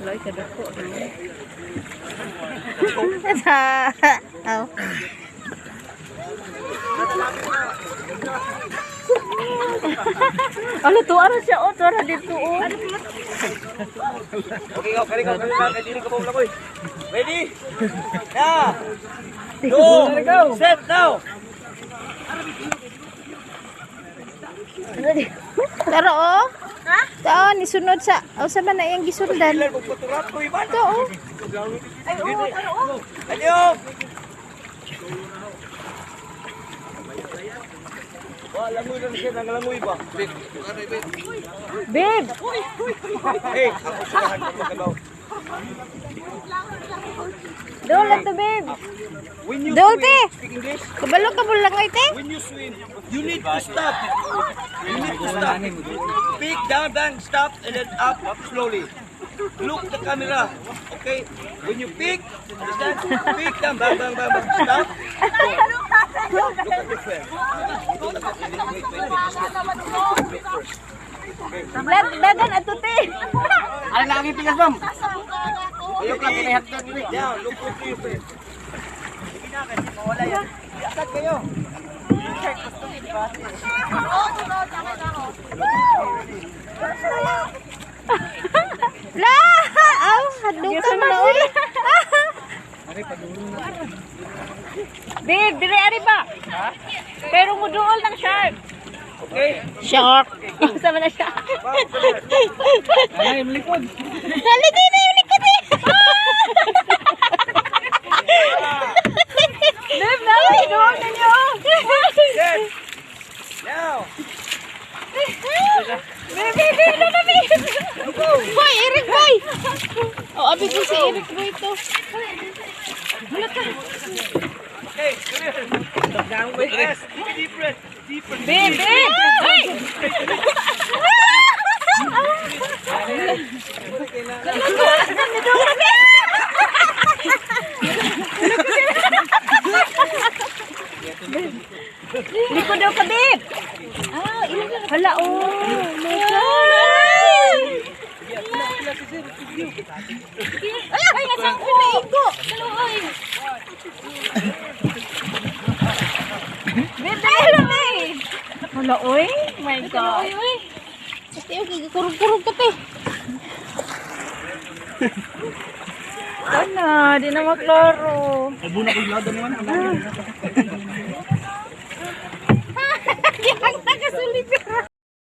Loy kadako. Aw. Ano to? Ano siya? Oh, tuara dito oh. Okay, go, kari go, kari go, kari go, kari go. Ready? Yeah. Go. Set now. Tara oh. Ha? Tao ni sunod sa o sa man na iyang gisundan. Ilan kung paturat ko iban. To oh. Ay, oo, tara oh. Alyo. Wah, langoy lang siya, nangalangoy ba? Babe! Hey, ako sulahan ko magabaw. Dol to, babe. When you Dol, swim, te. speak English? Kabalo ka mo langoy te. When you swim, you need to stop. You need to stop. Pick down, bang, stop, and then up, up slowly. Look the camera. Okay? When you pick, understand? Pick down, bang, bang, bang, bang, stop. Go. Look at your friend. Look at the, wait, wait, wait. Just look. Look first. Dagan ato te. Ano lang ang pilas, ma'am? Ready? Down, look, look to your friend. Asad kayo. La! Aw, hadlukan na oy. Babe, dire ari ba? Pero muduol ng shark. Okay? Shark. Sa man na siya? Ay, malikod. Dali di na yung likod eh. Babe, na duol ninyo. Set. Now. Babe, babe, babe, na babe. Boy, Eric boy. Oh, abi ko si Eric boy to. Okay, come here. Down with yes. Take a deep breath. Deep breath. Babe, babe. Ay! Likod daw ka, babe. Ah, hala, oh. My God. Ay, nasang ko naigo. Babe, dahil na, babe. Hala, oy. My God. Ate, okay, kurog-kurog ka te. Ano, di na maklaro. Abo na ko yung lado naman. Di ang nakasulipira.